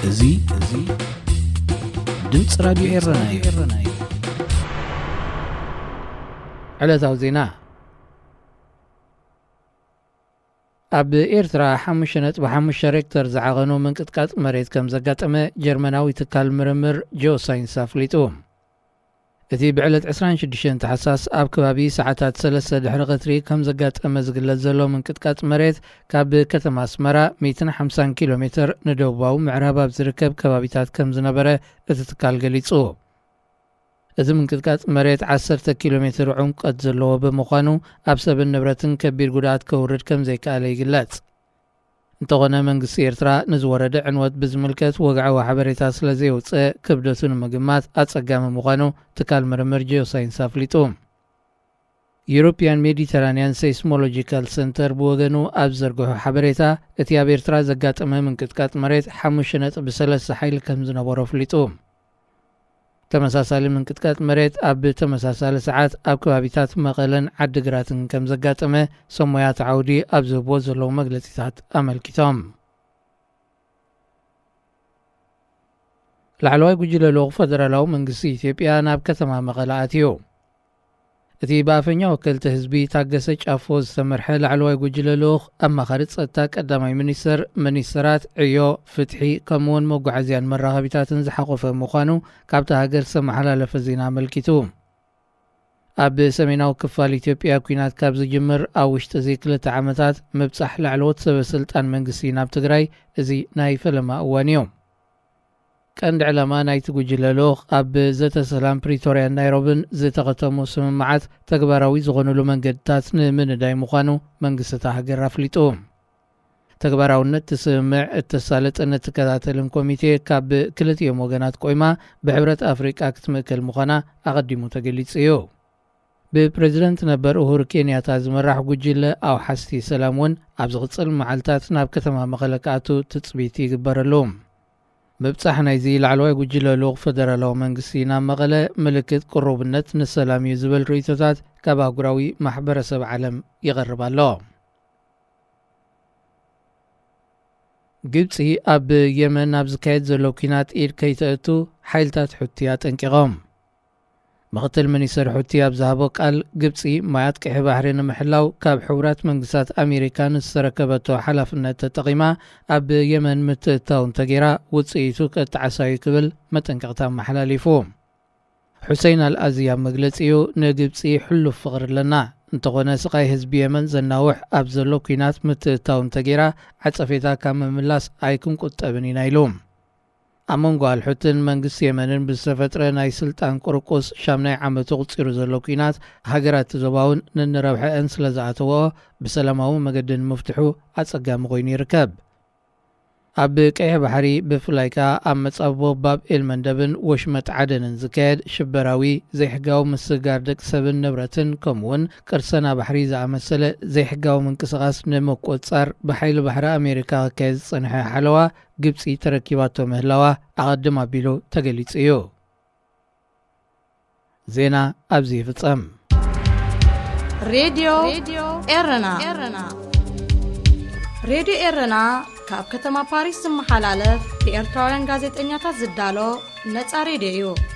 እዚ፣ እዚ ድምፂ ራዲዮ ኤረና እዩ። ዕለታዊ ዜና። ኣብ ኤርትራ ሓሙሽተ ነጥቢ ሓሙሽተ ሬክተር ዝዓቐኑ ምንቅጥቃጥ መሬት ከም ዘጋጠመ ጀርመናዊ ትካል ምርምር ጂኦሳይንስ ኣፍሊጡ። እቲ ብዕለት ዕስራን ሽዱሽተን ታሕሳስ ኣብ ከባቢ ሰዓታት ሰለስተ ድሕሪ ቀትሪ ከም ዘጋጠመ ዝግለጽ ዘሎ ምንቅጥቃጥ መሬት፣ ካብ ከተማ ኣስመራ ሚእትን ሓምሳን ኪሎ ሜትር ንደቡባዊ ምዕራብ ኣብ ዝርከብ ከባቢታት ከም ዝነበረ እቲ ትካል ገሊጹ። እዚ ምንቅጥቃጥ መሬት ዓሰርተ ኪሎ ሜትር ዕምቆት ዘለዎ ብምዃኑ፣ ኣብ ሰብን ንብረትን ከቢድ ጉድኣት ከውርድ ከም ዘይከኣለ ይግለጽ። እንተኾነ፣ መንግስቲ ኤርትራ ንዝወረደ ዕንወት ብዝምልከት ወግዓዊ ሓበሬታ ስለ ዘየውጽአ፣ ክብደቱ ንምግማት ኣጸጋሚ ምዃኑ ትካል ምርምር ጂኦሳይንስ ኣፍሊጡ። ዩሮፒያን ሜዲተራንያን ሴይስሞሎጂካል ሰንተር ብወገኑ ኣብ ዘርግሖ ሓበሬታ፣ እቲ ኣብ ኤርትራ ዘጋጠመ ምንቅጥቃጥ መሬት ሓሙሽተ ነጥቢ ሰለስተ ሓይሊ ከም ዝነበሮ ኣፍሊጡ። ተመሳሳሊ ምንቅጥቃጥ መሬት ኣብ ተመሳሳሊ ሰዓት ኣብ ከባቢታት መቐለን ዓድግራትን ከም ዘጋጠመ ሰሞያት ዓውዲ ኣብ ዝህብዎ ዘለዉ መግለጺታት ኣመልኪቶም። ላዕለዋይ ጉጅለ ልኡኽ ፈደራላዊ መንግስቲ ኢትዮጵያ ናብ ከተማ መቐለ ኣትዩ። እቲ ብኣፈኛ ወከልቲ ህዝቢ ታገሰ ጫፎ ዝተመርሐ ላዕለዋይ ጉጅለ ልኡኽ፣ ኣማኻሪ ጸጥታ ቀዳማይ ሚኒስተር፣ ሚኒስተራት፣ ዕዮ፣ ፍትሒ፣ ከምኡውን መጓዓዝያን መራኸቢታትን ዝሓቖፈ ምዃኑ ካብታ ሃገር ዝተመሓላለፈ ዜና ኣመልኪቱ። ኣብ ሰሜናዊ ክፋል ኢትዮጵያ ኲናት ካብ ዝጅምር ኣብ ውሽጢ እዚ ክልተ ዓመታት፣ ምብጻሕ ላዕለዎት ሰበ ስልጣን መንግስቲ ናብ ትግራይ፣ እዚ ናይ ፈለማ እዋን እዩ። ቀንዲ ዕላማ ናይቲ ጉጅለ ልኡኽ፣ ኣብ ዘተ ሰላም ፕሪቶርያን ናይሮብን ዝተኸተሙ ስምምዓት ተግባራዊ ዝኾኑሉ መንገድታት ንምንዳይ ምዃኑ መንግስቲ እታ ሃገር ኣፍሊጡ። ተግባራውነት እቲ ስምምዕ እተሳለጠን እትከታተልን ኮሚቴ፣ ካብ ክልቲኦም ወገናት ቆይማ ብሕብረት ኣፍሪቃ ክትምእከል ምዃና ኣቐዲሙ ተገሊጹ እዩ። ብፕሬዝደንት ነበር ኡሁሩ ኬንያታ ዝምራሕ ጉጅለ ኣውሓስቲ ሰላም እውን ኣብ ዝቕጽል መዓልታት ናብ ከተማ መቐለ ክኣቱ ትጽቢት ይግበረሉ። ምብጻሕ ናይዚ ላዕለዋይ ጉጅለ ልኡኽ ፈደራላዊ መንግስቲ ናብ መቐለ፣ ምልክት ቅሩብነት ንሰላም እዩ ዝብል ርእይቶታት ካብ ኣህጉራዊ ማሕበረሰብ ዓለም ይቐርብ ኣሎ። ግብጺ ኣብ የመን ኣብ ዝካየድ ዘሎ ኲናት ኢድ ከይተእቱ ሓይልታት ሑቲ ኣጠንቂቖም። ምኽትል ሚኒስተር ሑቲ ኣብ ዝሃቦ ቃል፣ ግብጺ ማያት ቀይሕ ባሕሪ ንምሕላው ካብ ሕቡራት መንግስታት ኣሜሪካ ንዝተረከበቶ ሓላፍነት ተጠቒማ ኣብ የመን ምትእትታው እንተገይራ፣ ውጽኢቱ ከጣዕሳ እዩ ክብል መጠንቀቕታ ኣመሓላሊፉ። ሑሰይን ኣልኣዚ ኣብ መግለጺኡ፣ ንግብጺ ሕሉፍ ፍቕሪ ኣለና፣ እንተኾነ ስቓይ ህዝቢ የመን ዘናውሕ ኣብ ዘሎ ኲናት ምትእትታው እንተገይራ፣ ዓጸፌታ ካብ ምምላስ ኣይክንቁጠብን ኢና ኢሉ። ኣብ መንጎ ኣልሑትን መንግስቲ የመንን ብዝተፈጥረ ናይ ስልጣን ቁርቁስ ሻምናይ ዓመቱ ቁጺሩ ዘሎ ኲናት፣ ሃገራት እቲ ዞባ እውን ነንረብሐአን ስለ ዝኣተወኦ፣ ብሰላማዊ መገዲ ንምፍትሑ ኣጸጋሚ ኮይኑ ይርከብ። ኣብ ቀይሕ ባሕሪ፣ ብፍላይ ከኣ ኣብ መጻብቦ ባብ ኤል መንደብን ወሽመጥ ዓደንን ዝካየድ ሽበራዊ፣ ዘይሕጋዊ ምስግጋር ደቂ ሰብን ንብረትን፣ ከምኡውን ቅርሰና ባሕሪ ዝኣመሰለ ዘይሕጋዊ ምንቅስቓስ ንምቁጽጻር፣ ብሓይሊ ባሕሪ ኣሜሪካ ክካየድ ዝጸንሐ ሓለዋ፣ ግብጺ ተረኪባቶ ምህላዋ ኣቐድም ኣቢሉ ተገሊጹ እዩ። ዜና ኣብዚ ይፍጸም። ሬድዮ ኤረና። ሬድዮ ኤረና ካብ ከተማ ፓሪስ ዝመሓላለፍ ብኤርትራውያን ጋዜጠኛታት ዝዳሎ ነጻ ሬድዮ እዩ።